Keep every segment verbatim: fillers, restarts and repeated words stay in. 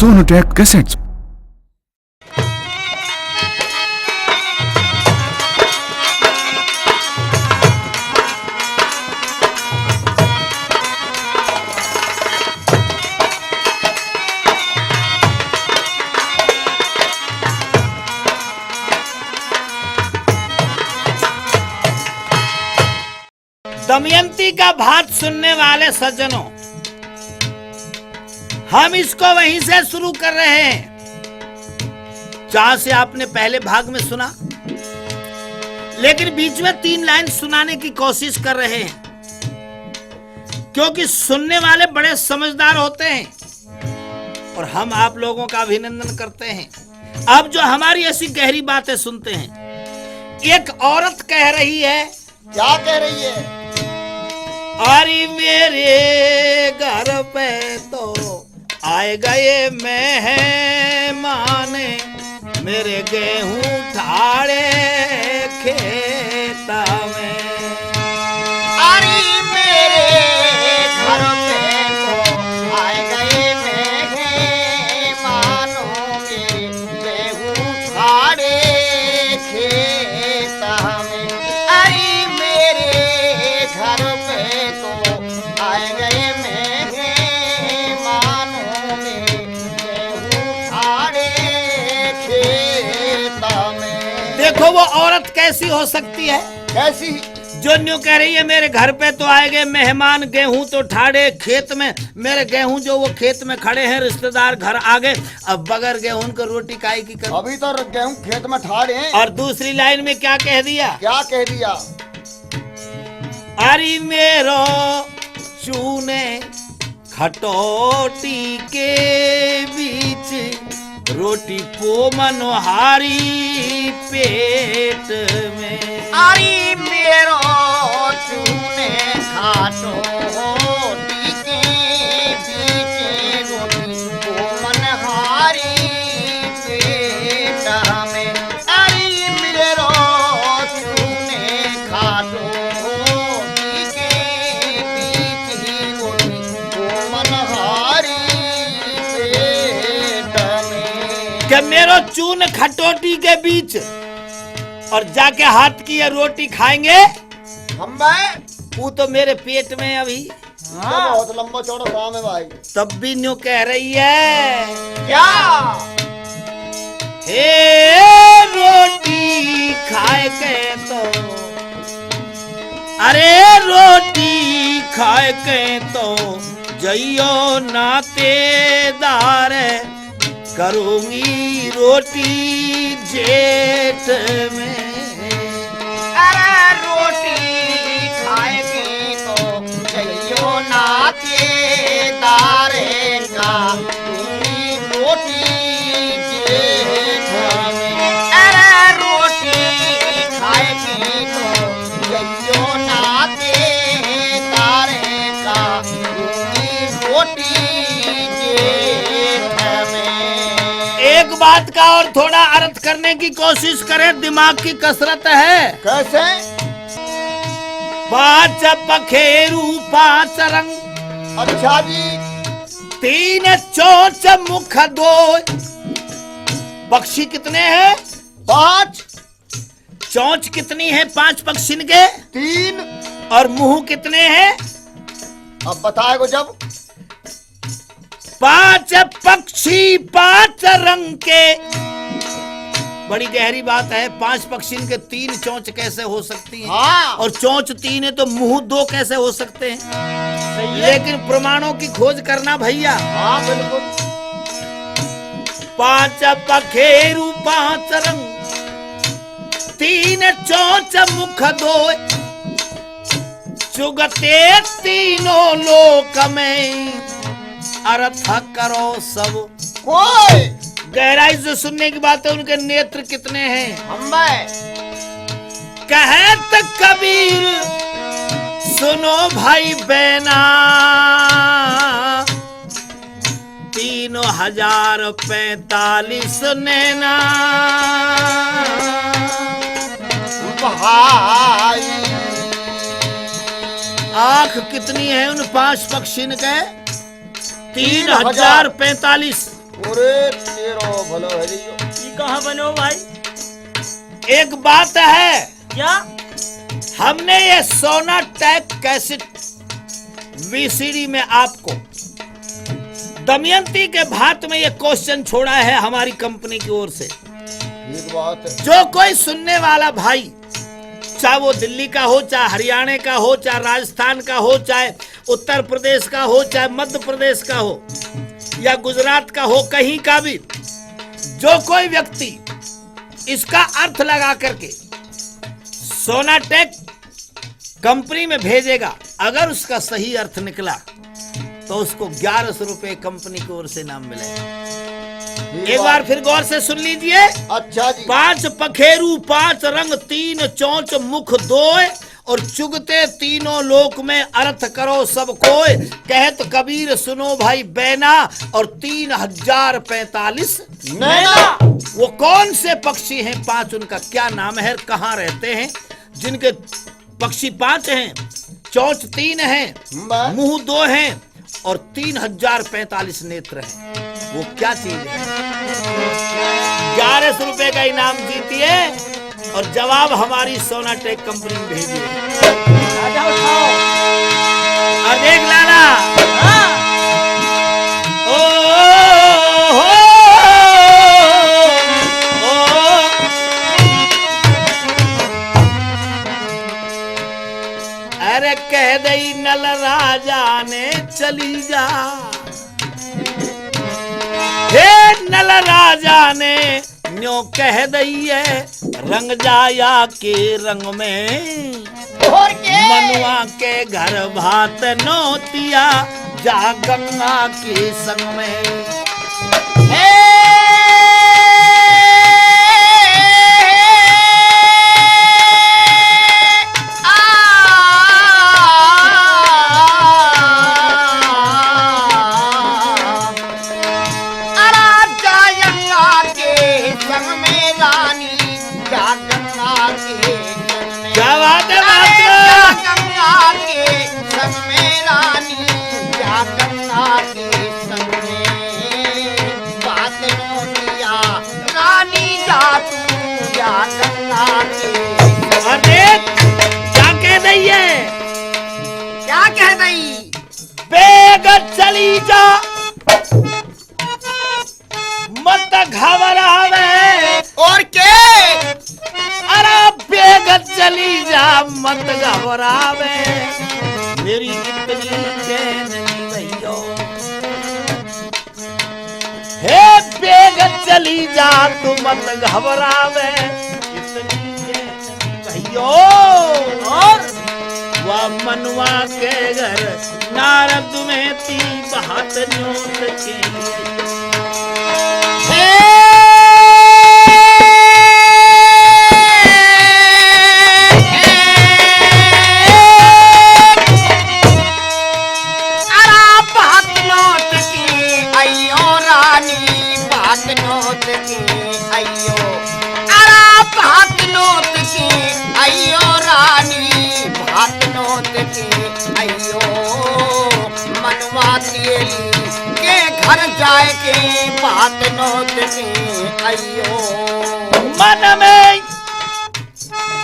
Sonotech Cassettes। Damayanti का भात सुनने वाले सज्जनों, हम इसको वहीं से शुरू कर रहे हैं, जहां से आपने पहले भाग में सुना, लेकिन बीच में तीन लाइन सुनाने की कोशिश कर रहे हैं, क्योंकि सुनने वाले बड़े समझदार होते हैं और हम आप लोगों का अभिनंदन करते हैं। अब जो हमारी ऐसी गहरी बातें सुनते हैं, एक औरत कह रही है, क्या कह रही है? अरे मेरे घर पे तो आए गए मेहमान, मेरे गेहूं ठाड़े खेत में। अरे मेरे घर पे तो आए गए मेहमान, मेरे गेहूं ठाड़े खेत में। अरे मेरे घर पे तो आए गए मेहमान, मेरे गेहूं ठाड़े खेत में। देखो, वो औरत कैसी हो सकती है? कैसी? जो न्यू कह रही है, मेरे घर पे तो आए गए मेहमान, गेहूं तो ठाड़े खेत में। मेरे गेहूं जो वो खेत में खड़े हैं, रिश्तेदार घर आ गए, अब बगैर गेहूं के रोटी काई की करूं? अभी तो गेहूं खेत में ठाड़े हैं। और दूसरी लाइन में क्या कह दिया? क्या कह दिया? अरे मेरो चूने खटोटी के बीच रोटी पो मनोहारी पेट में। अरे मेरो चूने खटोटी के बीच रोटी पो मनोहारी पेट में। अरे मेरो चूने खटोटी के बीच रोटी पो मनोहारी पेट में। कि मेरो चून खटोटी के बीच और जाके हाथ की ये रोटी खाएंगे हम भाई। वो तो मेरे पेट में अभी। हाँ। बहुत लंबा चौड़ा काम है भाई। तब भी न्यू कह रही है। क्या? हे रोटी खाए के तो, अरे रोटी खाए के तो जइयो नातेदार, करूंगी रोटी जेठ में। अरे रोटी खाएगी तो जइयो नातेदार, करूंगी रोटी जेठ में। अरे रोटी खाएगी तो जइयो नातेदार, करूंगी रोटी जेठ में। एक बात का और थोड़ा अर्थ करने की कोशिश करें, दिमाग की कसरत है। कैसे? पांच पखेरु पांच रंग। अच्छा जी। तीन चोंच मुख दोय। पक्षी कितने हैं? पांच। चोंच कितनी है पांच पक्षिन के? तीन। और मुंह कितने हैं? अब बताएगो जब। पांच पक्षी पांच रंग के। बड़ी गहरी बात है, पांच पक्षिन के तीन चोंच कैसे हो सकती हैं? हाँ। और चोंच तीन है तो मुंह दो कैसे हो सकते हैं? सही है। लेकिन प्रमाणों की खोज करना भैया। हाँ, बिल्कुल। पांच पखेरु पांच रंग, तीन चोंच मुख दोय, चुगते तीनों लोक में, अर्थ करो सब कोय। गहराई से सुनने की बात है, उनके नेत्र कितने हैं? अम्बे। कहत कबीर सुनो भाई बहना, तीन हजार पैंतालीस नैना। भाई। आंख कितनी है उन पांच पक्षिन के? तीन हजार पैंतालीस। अरे तेरो भलो है जी। ये कहाँ बनो भाई? एक बात है। क्या? हमने ये सोनाटेक कैसेट वीसीडी में आपको दमयंती के भांत में ये क्वेश्चन छोड़ा है हमारी कंपनी की ओर से। ये तो बात है। जो कोई सुनने वाला भाई, चाहे वो दिल्ली का हो, चाहे हरियाणा का हो, चाहे राजस्थान का हो, चाहे उत्तर प्रदेश का हो, चाहे मध्य प्रदेश का हो या गुजरात का हो, कहीं का भी, जो कोई व्यक्ति इसका अर्थ लगा करके सोनाटेक कंपनी में भेजेगा, अगर उसका सही अर्थ निकला तो उसको ग्यारह सौ रुपए कंपनी की ओर से इनाम मिलेगा। एक बार फिर गौर से सुन लीजिए। अच्छा जी। पांच पखेरु, पांच रंग, तीन चोंच, मुख दोय, और चुगते तीनों लोक में, अरथ करो सब कोय। कहत कबीर सुनो भाई बैना, और तीन हजार पैंतालीस नैना। वो कौन से पक्षी हैं पांच, उनका क्या नाम है, कहाँ रहते हैं, जिनके पक्षी पांच हैं, चोंच तीन हैं, वाह। मुंह दो हैं और तीन हजार पैंतालीस नेत्र हैं। वो क्या चीज है? ग्यारह सौ रुपए का इनाम जीतिए और जवाब हमारी सोनाटेक कंपनी में भेजिए। राजा उठाओ। और देख लाला। हाँ। ओ, हो, हो, ओ। अरे कह दई नल राजा ने चली जा, हे नल राजा ने न्यो कह दई है, रंग जाया के रंग में। और के? मनुआ के घर भात नोतिया, जा गंगा के संग में। हे! आ, अरे जा गंगा के संग में रानी, जा गंगा के संग में। क्या बात है, अरे महात्मा। जा गंगा के संग में रानी, जा गंगा के संग में। बात नोतिया रानी जा तू, जा गंगा के संग में। अरे, क्या कह रही है? क्या कह रही? बेग चली जा, मत घबरावे। और के? अरे बेग चली जा, मत घबरावे। मेरी इतनी के नहीं भैयो। हे बेग चली जा, तू मत घबरावे। इतनी के भैयो। और वा मनवा के घर नारद में ती बात नोट के। हे! अरे बात नोट की अयो रानी, बात नोट की अयो। अरे भात नोत की अयो रानी, भात नोत की अयो। मनवा तेली के घर जाए के भात नोत की अयो। मन में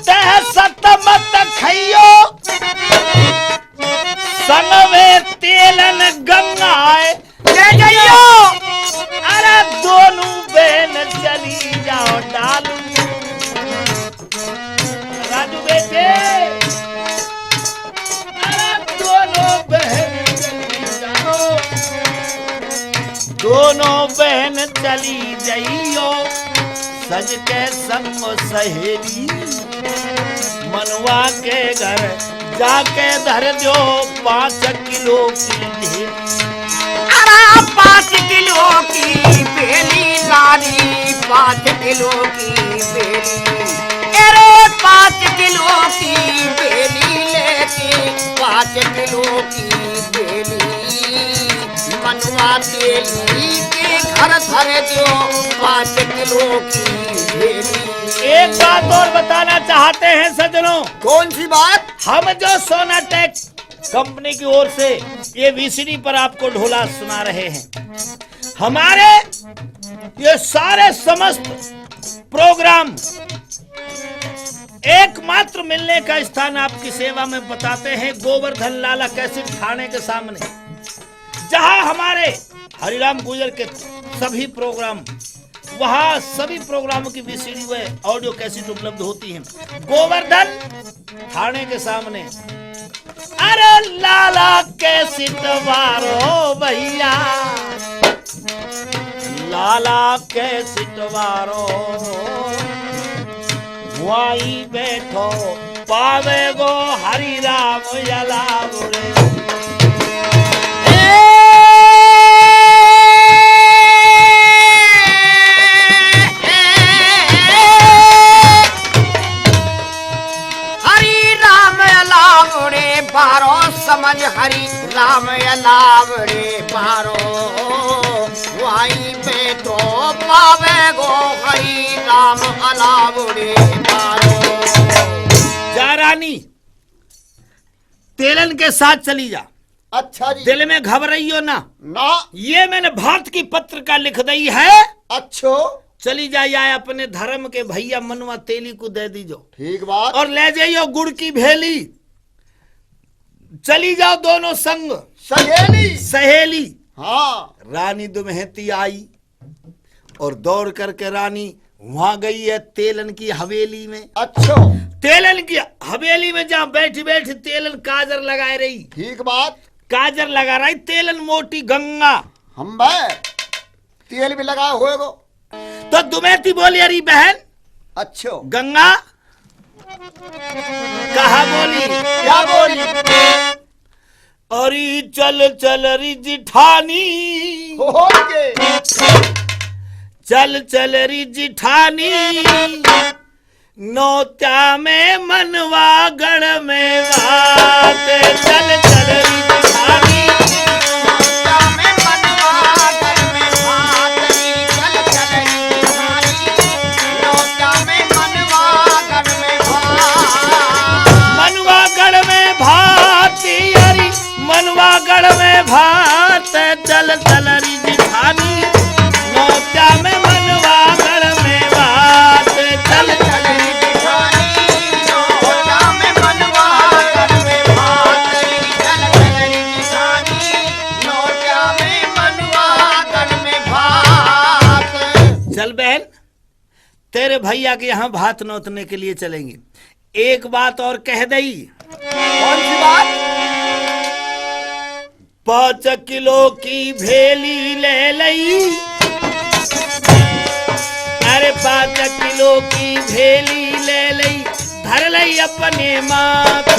दहशत मत खइयो, संग में तेलन गंगाए ले जइयो। अरे दोनों बहन चली जाओ डालू। राजू बेटे, अरे दोनों बहन चली जाओ। दोनों बहन चली जइयो, सज के संग सहेली। मनवा के घर जाके धर दो पाँच किलो की ढेली। अरे पाँच किलो की बेली लानी, पाँच किलो की बेली। अरे पाँच किलो की बेली लेके, पाँच किलो की बेली। मनवा तेली के घर धर दो पाँच किलो की बेली। एक बात और बताना चाहते हैं सज्जनों। कौन सी बात? हम जो सोनाटेक कंपनी की ओर से ये वीसीडी पर आपको ढोला सुना रहे हैं, हमारे ये सारे समस्त प्रोग्राम एकमात्र मिलने का स्थान आपकी सेवा में बताते हैं, गोवर्धन लाला कैसेट थाने के सामने, जहां हमारे हरिराम गुर्जर के सभी प्रोग्राम, वहां सभी प्रोग्रामों की वीसीडी व ऑडियो कैसेट उपलब्ध होती है। गोवर्धन थाने के सामने। अरे लाला कैसेट वारो भैया, लाला कैसेट वारो, वाई बैठो पावेगो हरि राम अलाव रे। हरि राम अलाव रे बारो, समझ हरि राम अलाव रे बारो। वाई पे तो पावेगो हरि राम अलाव रे बारो। जा रानी, तेलन के साथ चली जा। अच्छा जी। दिल में घबराइयो ना। ना। ये मैंने भारत की पत्रिका लिख दई है। अच्छो। चली जा, या अपने धर्म के भैया मनवा तेली को दे दीजो। ठीक बात। और ले जाइयो गुड़ की भेली। चली जाओ दोनों संग। सहेली। सहेली। हाँ। रानी दुम्हेती आई और दौड़ करके रानी वहां गई है तेलन की हवेली में। अच्छो। तेलन की हवेली में जहां बैठी बैठी तेलन काजर लगाए रही। ठीक बात। काजर लगा रही तेलन मोटी गंगा। हम भाई तेल भी लगाए होएगो। तो दुम्हेती बोली, अरे बहन। अच्छो। गंगा कहा बोली? क्या बोली? अरे चल चल री जिठानी। हो के। चल चल री जिठानी। नोत्या में मनवा गढ़ में बात। चल चल री जिठानी। नोत्या में मनवा गढ़ में बात। चल चल री जिठानी। नोत्या में मनवा गढ़ में बात। मनवा गढ़ में भात, अरे मनवा गढ़ में भात, चल चल री जिठानी, नोत्या में मनवा गढ़ में भात, चल चल री जिठानी, नोत्या में मनवा गढ़ में भात, चल चल री जिठानी, नोत्या में मनवा गढ़ में भात। चल बहन, तेरे भैया के यहाँ भात नोतने के लिए चलेंगे। एक बात और कह दई। कौन सी बात? पाँच किलो की भेली ले लई, अरे पाँच किलो की भेली ले लई, धर लई अपने माथ। ए,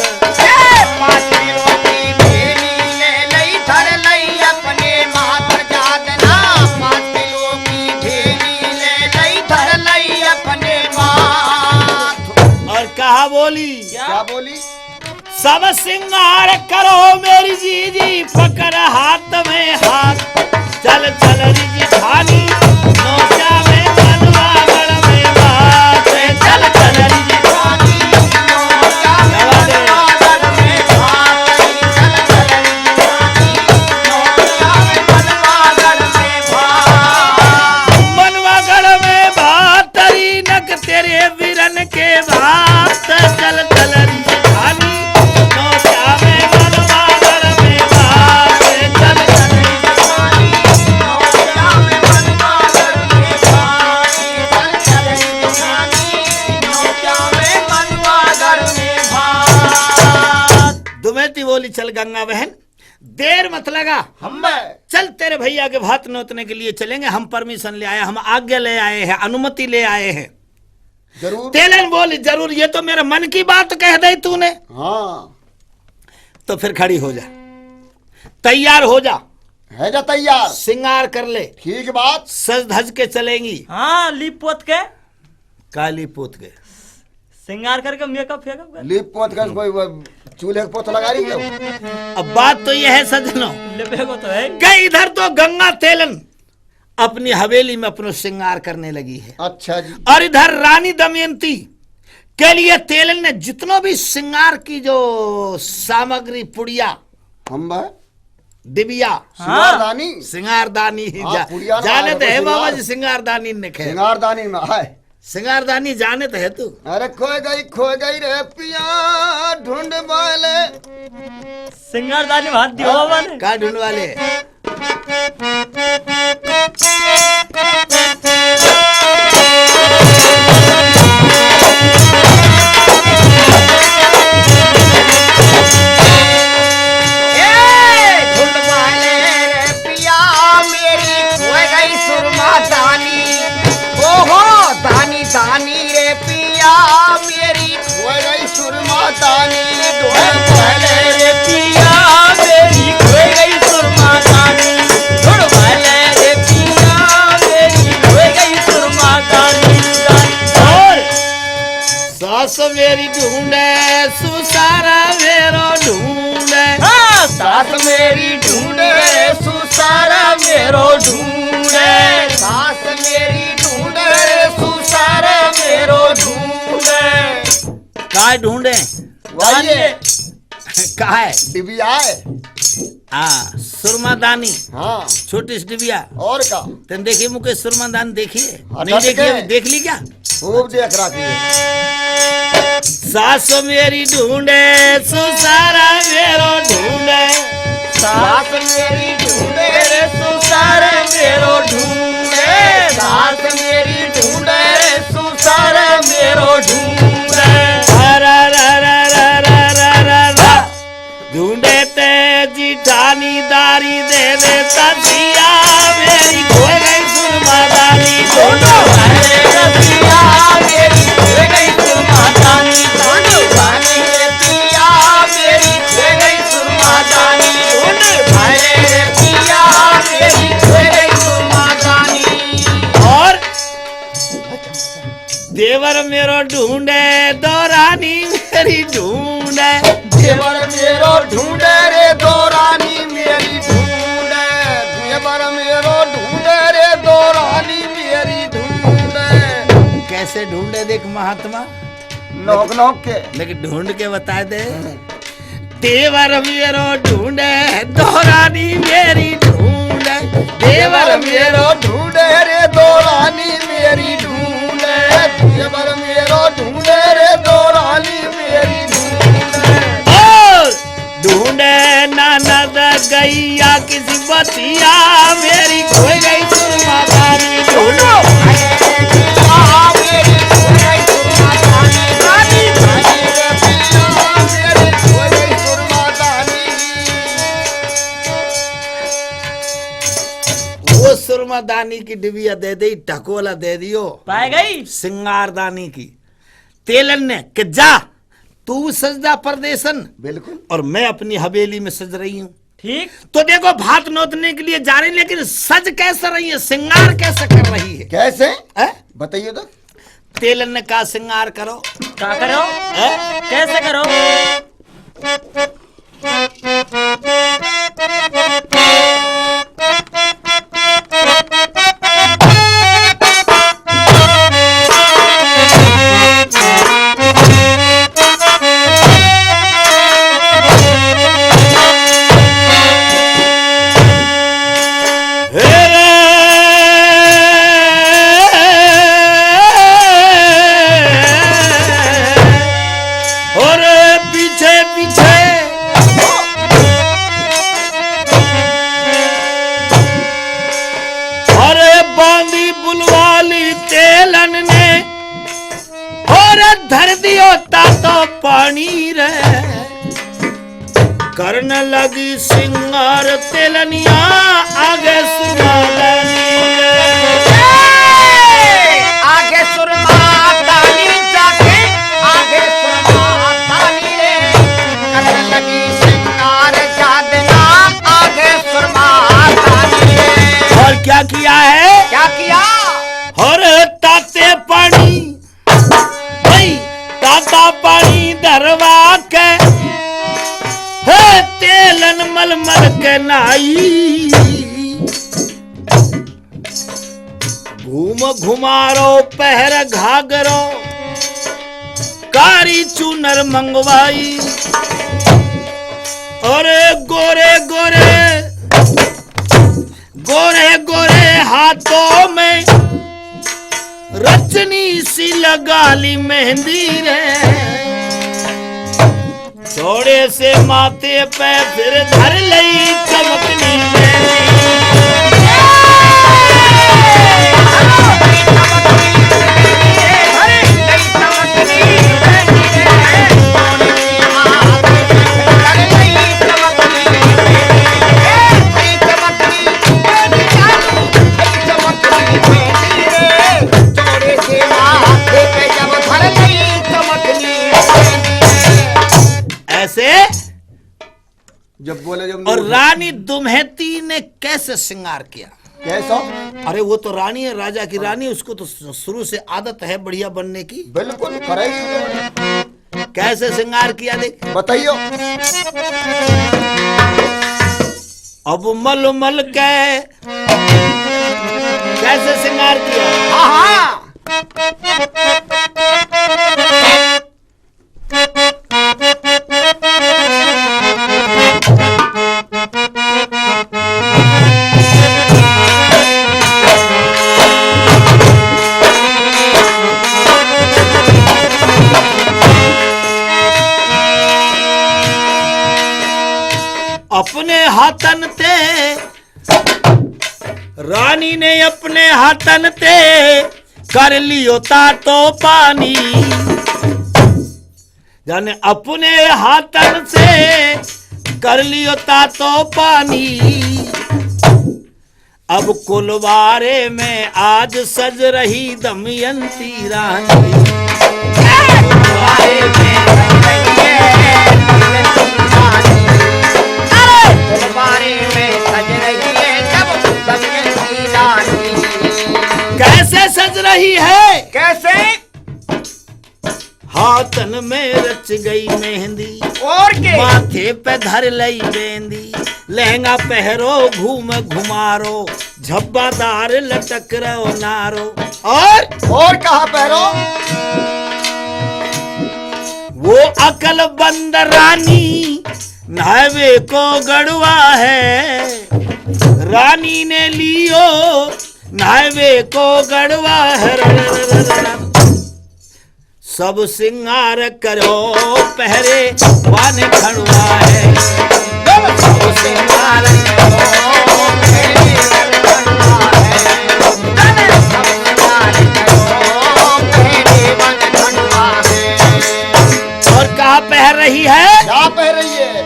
पाँच किलो की भेली ले लई, धर लई अपने माथ। जादना, पाँच किलो की भेली ले लई, धर लई अपने माथ। और कहा बोली? क्या? क्या बोली? सब सिंगार करो मेरी जीजी, पकड़ हाथ में हाथ। चल चल री जिठानी, नोचा में मनवा गढ़ में बात। चल चल री जिठानी, नोचा में मनवा गढ़ में बात। चल चल री जिठानी, नोचा में मनवा गढ़ में बात। मनवा गढ़ में बात, री नक तेरे वीरन के भात, चल चल री जिठानी, नोचा में मनवा गढ़ में भात, चल चल री जिठानी, नोचा में मनवा गढ़ में भात, चल चल री जिठानी, नोचा में मनवा गढ़ में भात। दुमेती बोली, चल गंगा बहन, देर मत लगा। हम मैं चल, तेरे भैया के भात नोतने के लिए चलेंगे। हम परमिशन ले आए, हम आज्ञा ले आए हैं, अनुमति ले आए हैं। जरूर। तेलन बोली, जरूर, ये तो मेरे मन की बात कह दई तूने। हाँ। तो फिर खड़ी हो जा, तैयार हो जा। है जा तैयार। श्रृंगार कर ले। ठीक बात। सज धज के चलेंगी। हाँ, लीप पोत के। काली पोत के। श्रृंगार करके मेकअप फेकअप कर। लीप पोत के कोई वो चूल्हे के पोत लगा रही है। अब बात तो यह है सज्जनों, लेबे को तो है। कि इधर तो गंगा तेलन अपनी हवेली में अपनो श्रृंगार करने लगी है। अच्छा जी। और इधर रानी दमयंती के लिए तेलन ने जितनो भी श्रृंगार की जो सामग्री पुड़िया हम बा? डिबिया। हाँ। सिंगारदानी। सिंगारदानी ही हाँ, जा-, पुड़िया ना जाने आए तो है बाबा जी, सिंगारदानी ने कहे। सिंगारदानी में आए। सिंगारदानी जाने तो है तू। अरे खोए गई, खोए गई रे पिया, ढूंढ वाले। सिंगारदानी भात दियो बाबा ने। का ढूंढ वाले? ए, ढूंढ वाले रे पिया, मेरी खोए गई सुरमा दानी। ओहो, दानी, दानी रे पिया, मेरी खोए गई सुरमा दानी। ढूंढ वाले रे पिया, मेरी खोए गई सुरमा दानी। ढूंढ वाले रे पिया, मेरी खोए गई सुरमा दानी। और सास मेरी ढूंढे, सुसारा मेरो ढूंढे। हाँ, सास मेरी ढूंढे, सुसारा मेरो ढूंढे। सास मेरी ढूंढे, सुसारा मेरो ढूंढे। काय ढूंढे? वही है। काय? डिबिया है। हाँ, सुरमादानी। हाँ। छोटी सी डिबिया। और का? तन देखिए मुके सुरमादानी देखिए। हाँ, नहीं देखिए, अभी देख ली क्या? खूब देख रखी है। सास मेरी ढूंढे, सुसारा मेरो ढूंढे। सास मेरी ढूंढे, सुसारा मेरो ढूंढे। सास मेरी ढूंढे, सुसारा मेरो ढूंढे। अरा रा रा रा रा रा रा रा। ढूंढे ते जिठानी दारी दे दे तसिया, मेरी खोए गई सुरमादानी। ढूंढो भले रसिया, मेरी खोए गई सुरमादानी। ढूंढो भले रसिया, मेरी खोए गई सुरमादानी। ढूंढो भले रसिया, मेरी खोए गई सुरमादानी। और देवर मेरो ढूंढे, देवरानी मेरी ढूंढे। देवर मेरो ढूंढे रे, देवरानी मेरी ढूंढे। देवर मेरो ढूंढे रे, देवरानी मेरी ढूंढे। कैसे ढूंढे देख महात्मा? नोक नोक के। लेकिन ढूंढ के बता दे। देवर मेरो ढूंढे, देवरानी मेरी ढूंढे। देवर मेरो ढूंढे रे, देवरानी मेरी ढूंढे। देवर मेरो ढूंढे रे, देवरानी मेरी ढूंढे। और ढूंढे ननद गैया किसी बतिया, मेरी खोई गई सुरमादानी। ढूंढो। वो सुरमादानी की डिबिया दे दी, ढकोला दे दियो। पाए गई। सिंगारदानी की। तेलन ने कि जा, तू सजदा परदेसन। बिल्कुल। और मैं अपनी हवेली में सज रही हूँ। ठीक। तो देखो, भात नोतने के लिए जा रही, लेकिन सज कैसे रही है, सिंगार कैसे कर रही है? कैसे? हैं? बताइए तो। तेलन ने कहा, सिंगार करो। क्या करो? हैं? कैसे करो? और पीछे पीछे अरे बांधी बुलवाली तेलन ने, और धर दियो तातो पानी रे। करन लगी सिंगार तेलनिया, आगे सुरमादानी रे। आगे सुरमादानी जाके, आगे सुरमादानी रे। करन लगी सिंगार जादना, आगे सुरमादानी रे। और क्या किया है? क्या किया? और ताते पानी भाई, ताता पानी धरवा के, हे तेलन मलमल के नाई। घूम घुमारो पहर घाघरो, कारी चूनर मंगवाई। अरे गोरे गोरे गोरे गोरे हाथों में रचनी सी लगा ली मेहंदी रे। छोड़े से माथे पे फिर धर लई चमकनी मेहंदी। ऐसे। जब बोले, जब और नहीं रानी दुम्हेती ने कैसे श्रृंगार किया? कैसा? अरे, वो तो रानी है, राजा की रानी, उसको तो शुरू से आदत है बढ़िया बनने की। बिल्कुल, करेगी। कैसे श्रृंगार किया, देख। बताइयो। अब मलमल के कैसे श्रृंगार किया? हाँ, हाँ। अपने हाथन ते, रानी ने अपने हाथन ते कर लियो तातो पानी। जाने अपने हाथन से कर लियो तातो पानी। अब कुलवारे में आज सज रही दमयंती रानी। कुलवारे में सज रही है दमयंती रानी। अरे! कुलवारे में सज रही है जब दमयंती रानी। कैसे सज रही है? कैसे? हाथन में रच गई मेहंदी, और के? माथे पे धर लई बेंदी, लहंगा पहरो घूम घुमारो, झब्बादार लटक रहो नारो। और? और कहाँ पहरो? वो अकलबंद रानी न्हावे को गड़वा है, रानी ने लियो न्हावे को गड़वा है। सब सिंगार करो पहरे वान खड़ुआ है। सब सिंगार करो पहरे वान खड़ुआ है। सब सिंगार करो पहरे वान खड़ुआ है। और कहाँ पहर रही है? क्या पहर रही है?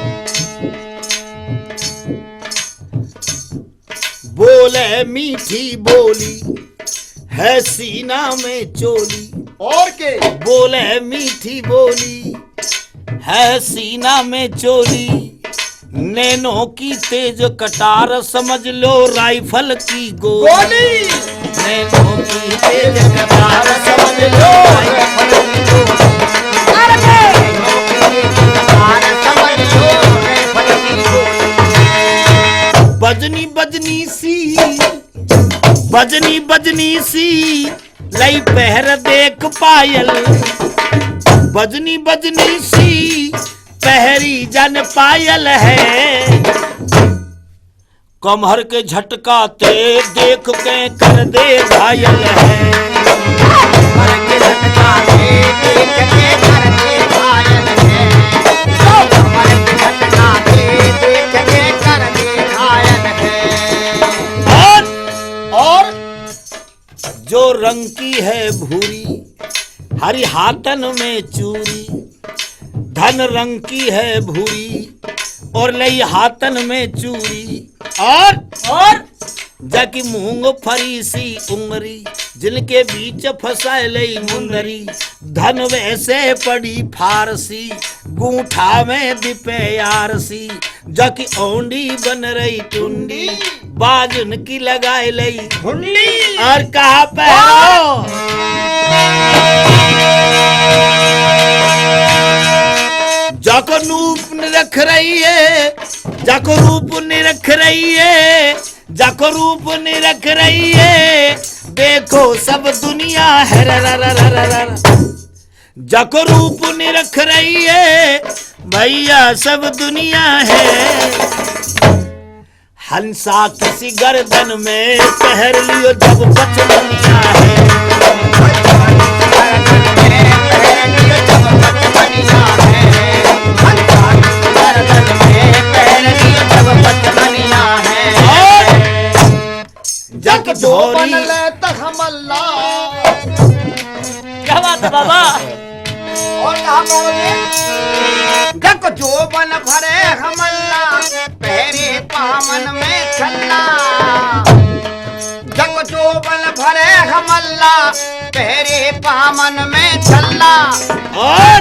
बोले मीठी बोली है सीना में चोली। और के? बोले मीठी बोली है सीना में चोली। नैनों की तेज कटार समझ लो राइफल की गोली। गोली। नैनों की तेज कटार समझ लो राइफल की गोली। अरे! नैनों की तेज कटार समझ लो राइफल की गोली। बजनी बजनी सी, बजनी बजनी सी, लई पहर देख पायल। बजनी बजनी सी, पहरी जन पायल है। कमर के झटका ते देख के कर दे घायल है। कमर के झटका ते देख के कर दे घायल है। कमर के झटका ते देख के कर दे घायल है। और, और जो रंग की है भूरी, हरी हाथन में चूरी, धन रंग की है भूरी, और लई हाथन में चूरी, और, और जाकी मूंगफली सी उंगरी, जिनके बीच फंसाए लई मुंदरी, धन वैसे पड़ी फारसी, गूंठा में दिपे यारसी, जाकी औंडी बन रही टुंडी, बाज उनकी लगाए लई हुंडी। और कहाँ पे हो? जाको रूप निरख रही है, जाको रूप निरख रही है, जाको रूप निरख रही है, देखो सब दुनिया है। र, र, र, र, र, र। जाको रूप निरख रही है, भैया सब दुनिया है। हंसा किसी गर्दन में पहर लियो जब बचपनिया है। और जग जग झोरी। बनले तहमल्ला। क्या बात है बाबा? और कहा बाबा जी? जग जोबन भरे हमल्ला, पहरे पामन में छल्ला। जग जोबन भरे हमल्ला, पहरे पामन में छल्ला। और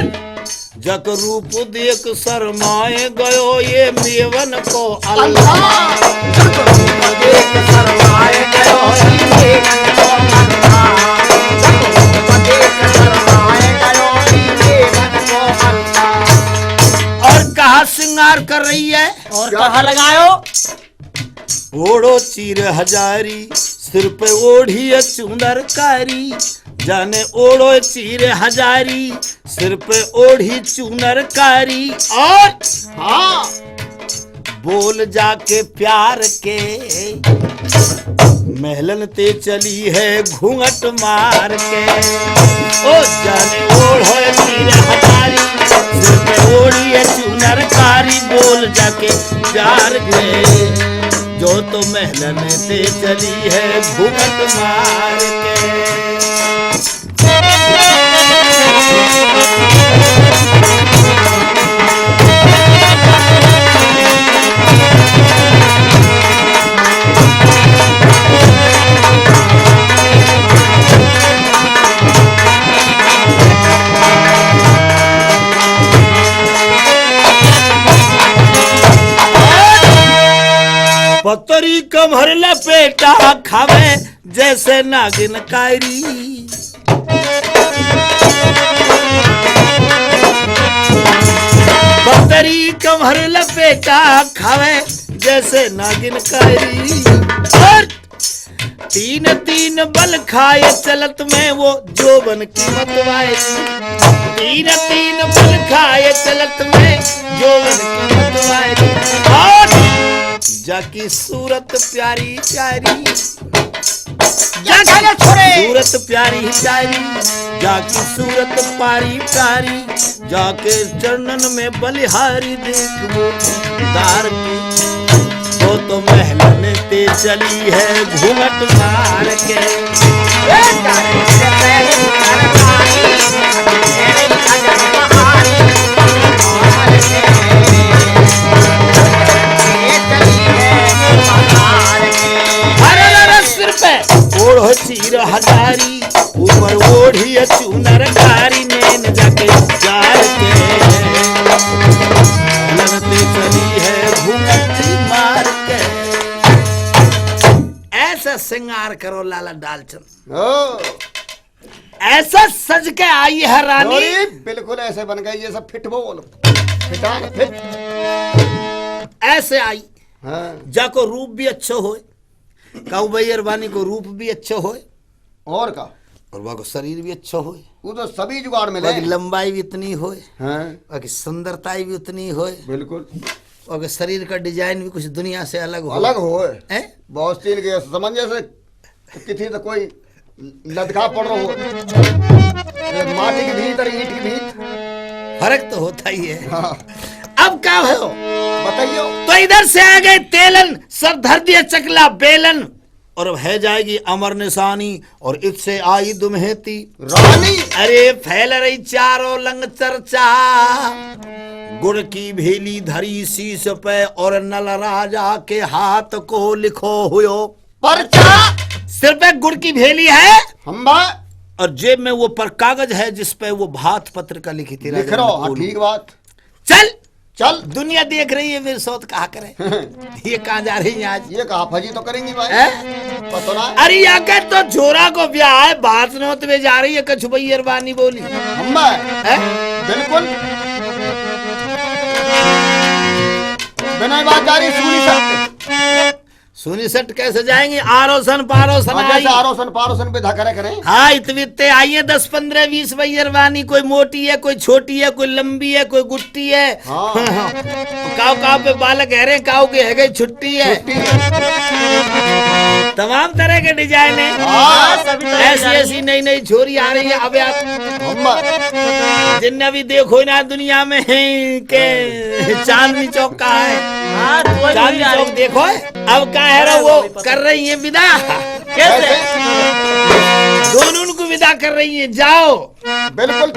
जक रूप देख शरमाए गयो ये मेवन को अल्लाह। अल्लाह। जक रूप देख शरमाए गयो ये मेवन को अल्लाह। जक रूप देख शरमाए गयो ये मेवन को अल्लाह। और कहाँ सिंगार कर रही है? और क्या? कहाँ लगायो? ओढ़ो चीर हजारी, सिर पे ओढ़ी है चुनर कारी। जाने ओढ़ो चीर हजारी, सिर पे ओढ़ी चुनर कारी। और हाँ, बोल जाके प्यार के, महलन ते चली है घूंघट मार के। ओ जाने ओढ़ो चीर हजारी, सिर पे ओढ़ी है चुनर कारी। बोल जाके प्यार के, जो तो महलन ते चली है घूंघट मार के। पतरी कमर लपेटा खावे जैसे नागिन कायरी। पतरी कमर लपेटा खावे जैसे नागिन कायरी। और तीन तीन बल खाए चलत में वो जोबन की मतवारी। तीन तीन बल खाए चलत में जोबन की मतवारी। और जाकी सूरत प्यारी प्यारी। जाकी सूरत प्यारी प्यारी। जाकी सूरत प्यारी प्यारी। जाके चरणन में बलिहारी देखबो तार के। वो तो महलन ते चली है घूंघट मार के। अरे, अरे, अरे, सिर पे ओढ़ो चीर हजारी। ऊपर ओढ़ी चुनर कारी नैन जाके जार के। लगते चली है घूंघट मार के। ऐसा श्रृंगार करो लाला डालचंद। ओ। ऐसा सज के आई है रानी। अरे, बिल्कुल ऐसे बन गई जैसे फिट बोल। फिटान फिट। ऐसे आई। हाँ। जाको रूप भी अच्छो होए। काऊ भैया रानी को रूप भी अच्छो होए। और का? और वाको शरीर भी अच्छो होए। वो तो सभी जुगाड़ मिले। वाकी लंबाई भी इतनी होए। हाँ। वाकी सुंदरताई भी उतनी होए। बिल्कुल। वाके शरीर का design भी कुछ दुनिया से अलग होए। अलग होए। हैं? बहुत चीज के समंजस है। किसी तो कोई लदखा पड़ रहो। ये माटी की भीत और ईंट की भीत। फर्क तो होता ही है। हाँ। अब का भयो? बताइयो। तो इधर से आ गए तेलन, सर धर दिया चकला बेलन। और अब है जाएगी अमर निशानी, और इससे आई दुम्हेती रानी। अरे फैल रही चारों लंग चर्चा, गुड़ की भेली धरी शीश पे, और नल राजा के हाथ को लिखो हुयो पर्चा। सिर पे गुड़ की भेली है। हम्बा। और जेब में वो पर कागज है जिस पे वो भात पत्रिका लिखी थी। लिख रहो, हाँ, ठीक बात। चल। चल। दुनिया देख रही है, मेरे साथ कहा करे। ये कहाँ जा रही है आज? ये कहा फजी तो करेंगी भाई। हैं? पता ना। अरे, या के तो झोरा को ब्याह है, बात नौत में जा रही है, कछु भई अरबानी बोली। हम्बा। हैं? बिल्कुल। बिना बात जा रही, सुनी सकते। सुनी सट कैसे जाएंगे? आरोसन पारोसन हाँ, जैसे आई। आरोसन पारोसन विधा करे करें। हाँ, इतवित्ते आई है दस, पन्द्रह, बीस बैयर बानी, कोई मोटी है, कोई छोटी है, कोई लंबी है, कोई गुट्टी है। हाँ। काव काव पे बालक है रे, काव के है गई छुट्टी है। छुट्टी है। तमाम तरह के design है। हाँ, सभी तरह के ऐसी design ऐसी है। नई नई छोरी आ रही है। अब यार, अम्मा। जिनने अभी देखो ना दुनिया में है के चांदनी चौक का है। हाँ, तो वही चांदनी आ चौक रही। देखो है। अब का है रा वो कर रही है विदा। कैसे? दोनों उनको विदा कर रही है, जाओ। बिल्कुल।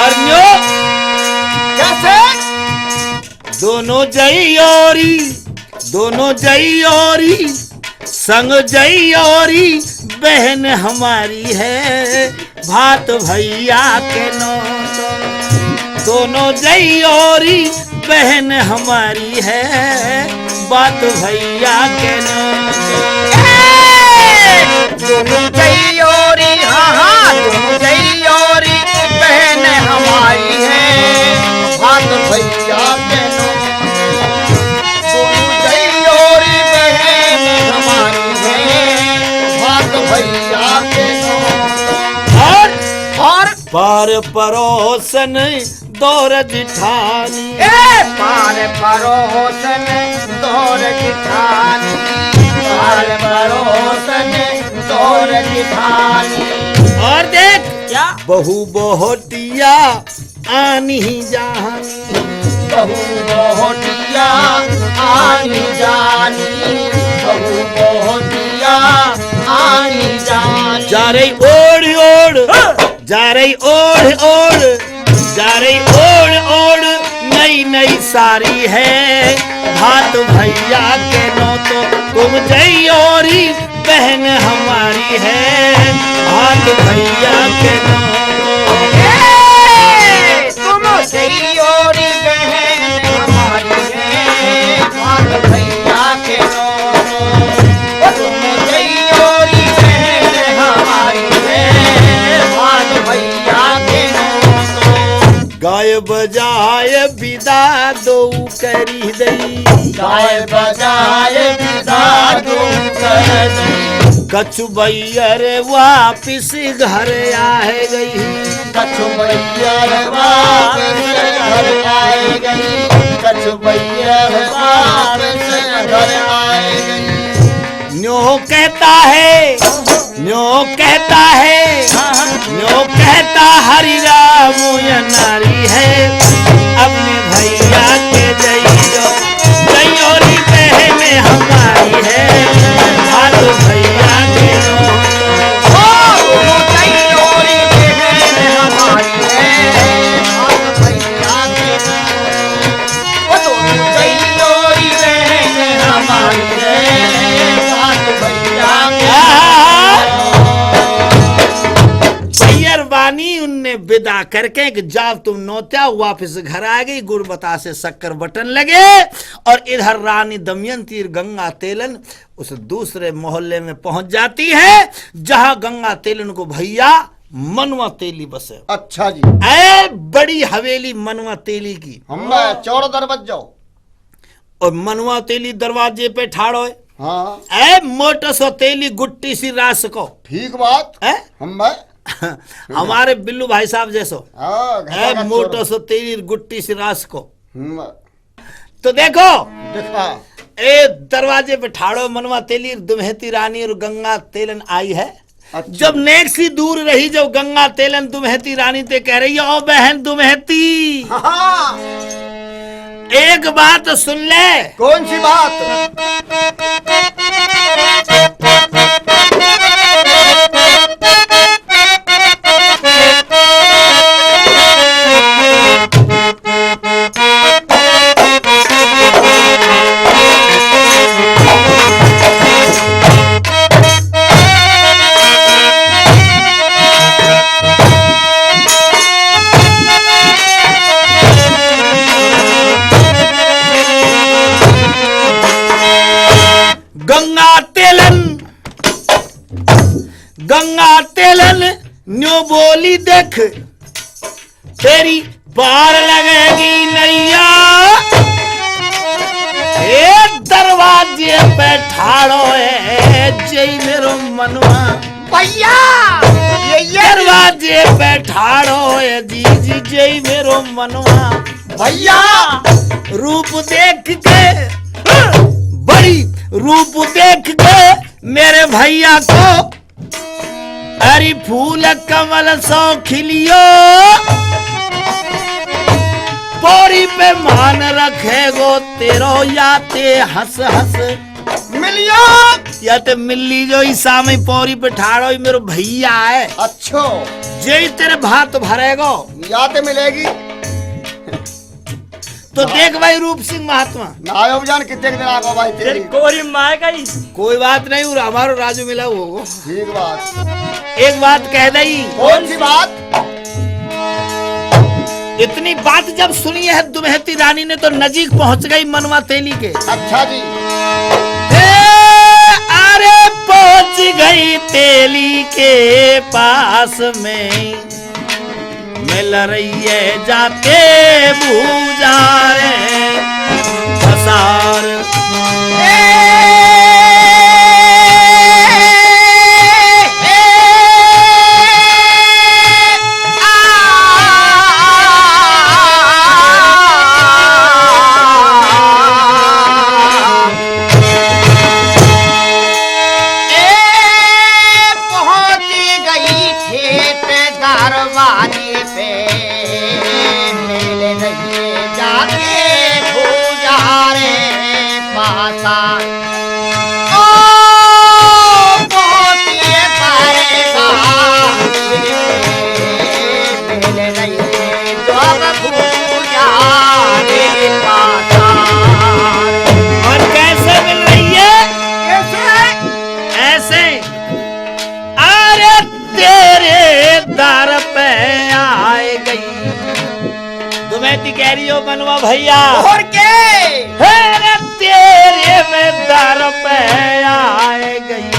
और न्यो कैसे? दोनों जई औरी, दोनों जई औरी, संग जई औरी बहन हमारी है, भात भैया के नोतो। दोनों जई औरी बहन हमारी है, बात भैया के नोतो। ए! दोनों जई औरी, हाँ, हाँ, दोनों जई औरी बहन हमारी है, भात भैया के नोतो। दोनों जई औरी बहन हमारी है, भात भैया के नोतो। और और पार परोसन दौर जिठानी। ए, पार परोसन दौर जिठानी, पार परोसन दौर जिठानी। और देख, क्या? बहू बहोटिया आनी जानी। बहू बहोटिया आनी जानी, बहू बहोटिया आनी जानी। जा रही ओढ़ ओढ़, हाँ। जा रही ओढ़ ओढ़, जा रही ओढ़ ओढ़, नई नई सारी है। भात भैया के नोतो, तुम जई औरी बहन हमारी है। भात भैया के नोतो। ए, तुम जई औरी बहन हमारी है। भात भैया के नोतो। ओ, तुम जई औरी बहन हमारी है। भात भैया के नोतो। गाय बजाय विदा दो करी दई। गाय बजाय विदा दो कर दई। कछु बैयर वापिस घर आए गई। कछु बैयर वापिस घर आए गई। कछु बैयर वापिस घर आए गई। न्यो कहता है, न्यो कहता है, न्यो कहता हरि राम या नारी है। अपने भैया के जइयो, जइयो री बहन हमारी है। हाथ भैया के लो। ओ, जइयो री बहन हमारी है। हाथ भैया के लो। ओ, जइयो री बहन हमारी है। हाथ भैया के लो। बैयर बानी उनने विदा करके कि जाओ तुम नोत्या, वापस घर आ गई, गुड़ बतासे शक्कर बटन लगे। और इधर रानी दमयंती और गंगा तेलन उस दूसरे मोहल्ले में पहुंच जाती है, जहां गंगा तेलन को भैया मनवा तेली बसे। अच्छा जी। ए बड़ी हवेली मनवा तेली की। हम चौड़ा दरवाजा। और मनवा तेली दरवाजे पे ठाड़ो है। हाँ। ए मोटो सो तेली गुट्टी सी रास को। ठीक बात। है? हम भाई। हमारे बिल्लू भाई साहब जैसो। हाँ, घटा ए का मोटो चोर। सो तेली गुट्टी सी रास को। हम्म। तो देखो। देखा। ए दरवाजे पे ठाड़ो मनवा तेली, दुम्हेती रानी और गंगा तेलन आई है। अच्छा। जब नेक सी दूर रही, जब गंगा तेलन दुम्हेती रानी ते कह रही है, "ओ बहन दुम्हेती, हाँ। एक बात सुन ले।" कौन सी बात? गंगा तेलन गंगा तेलन न्यो बोली देख, तेरी पार लगेगी नैया। ए दरवाजे पे ठाड़ो है जय मेरो मनवा। भैया, ये, ये दरवाजे पे ठाड़ो है जी, जी, जय मेरो मनवा। भैया। रूप देख के, बड़ी रूप देख के मेरे भैया को अरे फूल कमल सो खिलियो, पौड़ी पे मान रखेगो तेरो याते हंस हंस मिलियो। या ते मिल लीजो, ई सामने पौड़ी पे ठाड़ो, ई मेरो भैया है। अच्छो। जे ही तेरे भात भरेगो। या ते मिलेगी। तो देख भाई रूप सिंह महात्मा। ना आयो जान कितने दिन आगो भाई तेरी। तेरी कोरी माय का ही। कोई बात नहीं, और हमारो राजू मिला होगो। ठीक बात। एक बात कह दई। कौन सी बात? इतनी बात जब सुनी है दुमहती रानी ने तो नजीक पहुंच गई मनवा तेली के। अच्छा जी। ए, अरे पहुंच गई तेली के पास में। मिल रही है जाते भूजा रे पसार। पहुंची गई खेत दरवाजे पे, मिल रही जाके भूजा रे पासा। ओ, पहुंचिए परेशान, मिल रही जब भूजा रे पासा। और कैसे मिल रही है? कैसे? ऐसे। अरे तेरे दर पे आए गई। दुमहती कह रही हो मनवा भैया। और के? अरे तेरे में दर पे आए गई।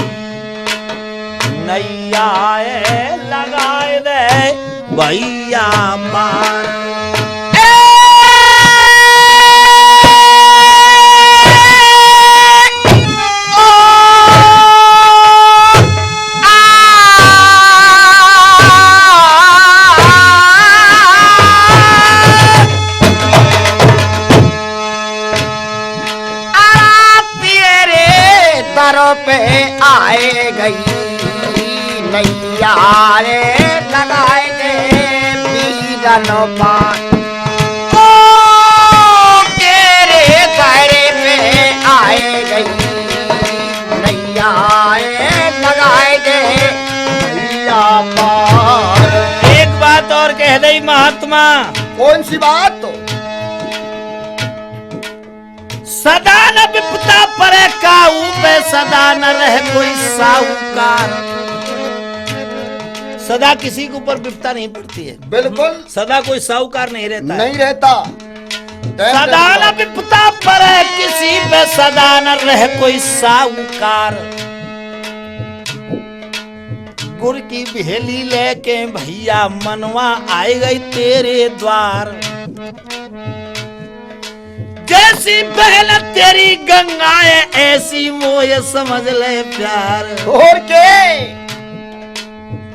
नैया ए लगाए दे भैया पार। ए! ओ! आ! आ! तेरे दर पे आए गई नैया रे, लगाए दे पीरन पार। ओ तेरे दर पे आए गई नैया रे, लगाए दे नैया पार। एक बात और कह दई महात्मा। कौन सी बात? सदा न विपता परे काऊ पे, सदा न रहे कोई साहूकार। सदा किसी के ऊपर विपता नहीं पड़ती है। बिल्कुल। सदा कोई साहूकार नहीं रहता है। नहीं रहता। सदा न विपता परे किसी पे, सदा न रहे कोई साहूकार। गुड़ की भेली लेके भैया मनवा आए गई तेरे द्वार। जैसी बहन तेरी गंगा है, ऐसी मोय समझ ले प्यार। और के?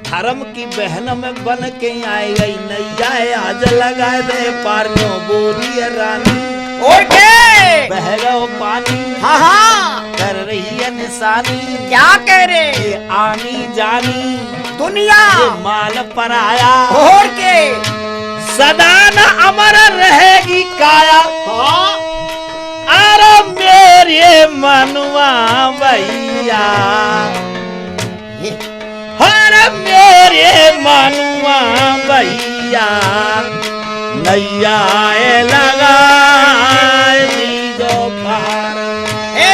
धर्म की बहन में बन के आई गई नैया है, आज लगा दे पार न्यो बोली है रानी। और के? बह गयो पानी। हाँ, हाँ। कर रही है निशानी। क्या कह रहे? ये आनी जानी दुनिया। ये माल पराया। और के? सदा न अमर रहेगी काया। हाँ। अरे मेरे मनुआ भैया, अरे मेरे मनुआ भैया, नैया ए लगा दीजो पार। ए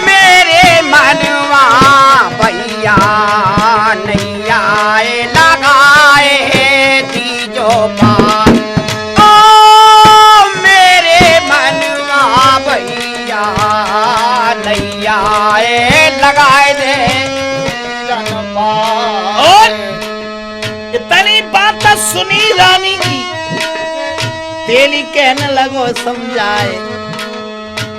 मेरे मनवा भैया, नैया ए लगाए दीजो पार। ओ मेरे मनवा भैया, नैया ए लगाए दे लगो समझाए।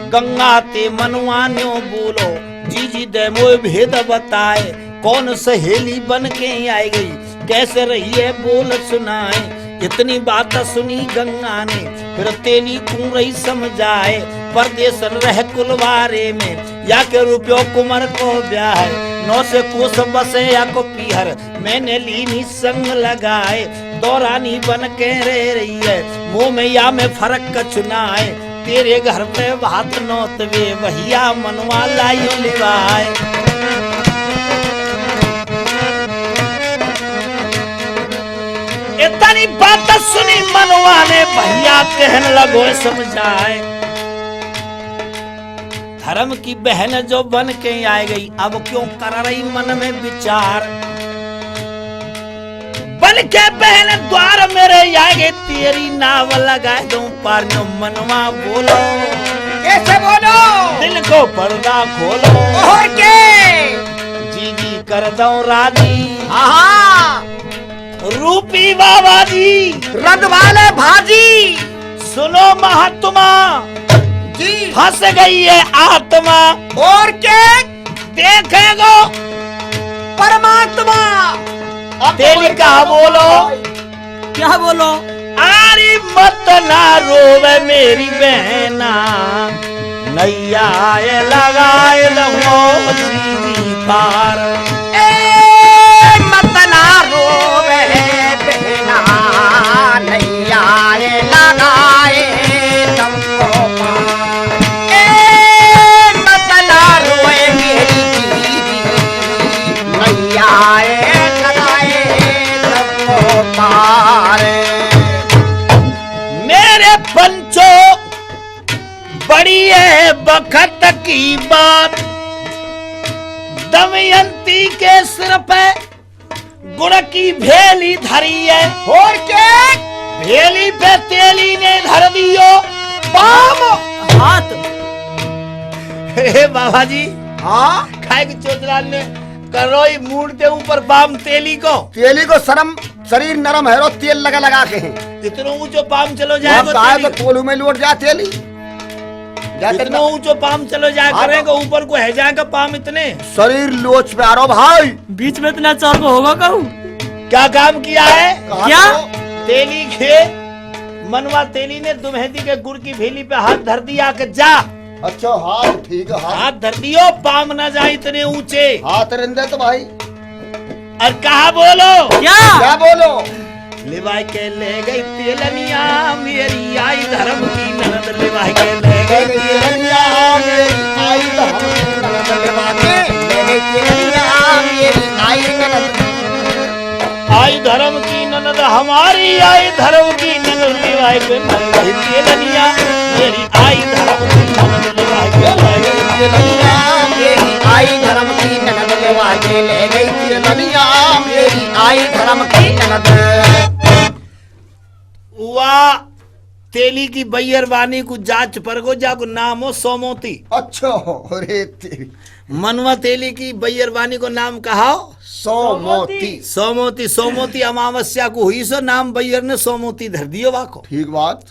गंगा ते मनवा न्यो बोलो, जीजी दे मोय भेद बताए। कौन सहेली बन के आई गई, कैसे रही है बोल सुनाए। इतनी बात सुनी गंगा ने, फिर तेली कूं रही समझाए। परदेसन रह कुलवारे में, या के रुपयो कुमर को ब्याह है। नौ से कोस बसे या को पीहर, मैंने लीनी संग लगाए। दो रानी बन के रह रही है, मोह में या में फरक कछु ना है। तेरे घर पे भात नोत वे, भैया मनवा लायो लिवाए। इतनी बात सुनी मनवा ने, भैया कहन लगो समझाए। धर्म की बहन जो बन के आए गई, अब क्यों कर रही मन में विचार। बन के बहन द्वार मेरे आए गई, तेरी नाव लगा दूं पार। न्यो मनवा बोलो, कैसे बोलो? दिल को पर्दा खोलो। और के? जी जी कर दो राजी। आहा। रूपी बाबा जी। रंग वाले भाजी। सुनो महात्मा। जी। फंस गई है आत्मा। और के? देखेगो। परमात्मा। अब तेरी का बोलो। क्या बोलो? आरी मत ना रोवे मेरी बहना, नैया ए लगाए दमो जी पार। ए मत ना रोवे बहना, नैया ए लगाए दमो पार। ए मत ना रोए मेरी दीदी, नैया ए लगाए दमो पार। मेरे पंचो, बड़ी है बखत की बात। दमयंती के सिर पे गुड़ की भेली धरी है। और के? भेली पे तेली ने धर दियो पाम। हाथ। हे बाबा जी। हाँ? खाए के चोदरान ने करोई मूड़ दे ऊपर पाम तेली को। तेली को शर्म, शरीर नरम है रो, तेल लगा लगा के हैं। इतनो ऊंचो पाम चलो जाए वहाँ को काहे तेली। तो कोलू में लोट जा तेली। जा इतनो तेली। ऊंचो पाम चलो जाए हाँ करें तो। को ऊपर को है जाएगा पाम इतने। शरीर लोच पे आ रहा भाई। बीच में इतना चौक होगा कहूँ। क्या काम किया है? कहाँ क्या? तो? तेली के मनवा तेली ने दुम्हेती के गुड़ की भेली पे हाथ धर दिया कि जा। अच्छा, हाथ ठीक है, हाथ। हाथ धर दियो, पाम ना जाए इतने ऊंचे। हाथ रंदे तो भाई। और कहा बोलो? क्या? क्या बोलो? लिवाई के ले गई तेलनिया मेरी आई धर्म की ननद, लिवाई के ले गई तेलनिया मेरी आई धर्म की ननद, लिवा के ले गई तेलनिया मेरी आई ननद। आई धर्म की ननद हमारी, आई धर्म की ननद लिवाई के ले गई तेलनिया मेरी आई धर्म की ननद लिवाई के ले गई तेलनिया मेरी आई धर्म की ननद लिवाई के ले गई तेलनिया मेरी आई धर्म की ननद। वा तेली की बैयरबानी को जाच पर गो, जाको नाम हो सोमोती। अच्छा हो, अरे तेरी। मनवा तेली की बैयरबानी को नाम कहा हो? सोमोती। सोमोती, सोमोती अमावस्या को हुई सो नाम बैयर ने सोमोती धर दियो वाको। ठीक बात।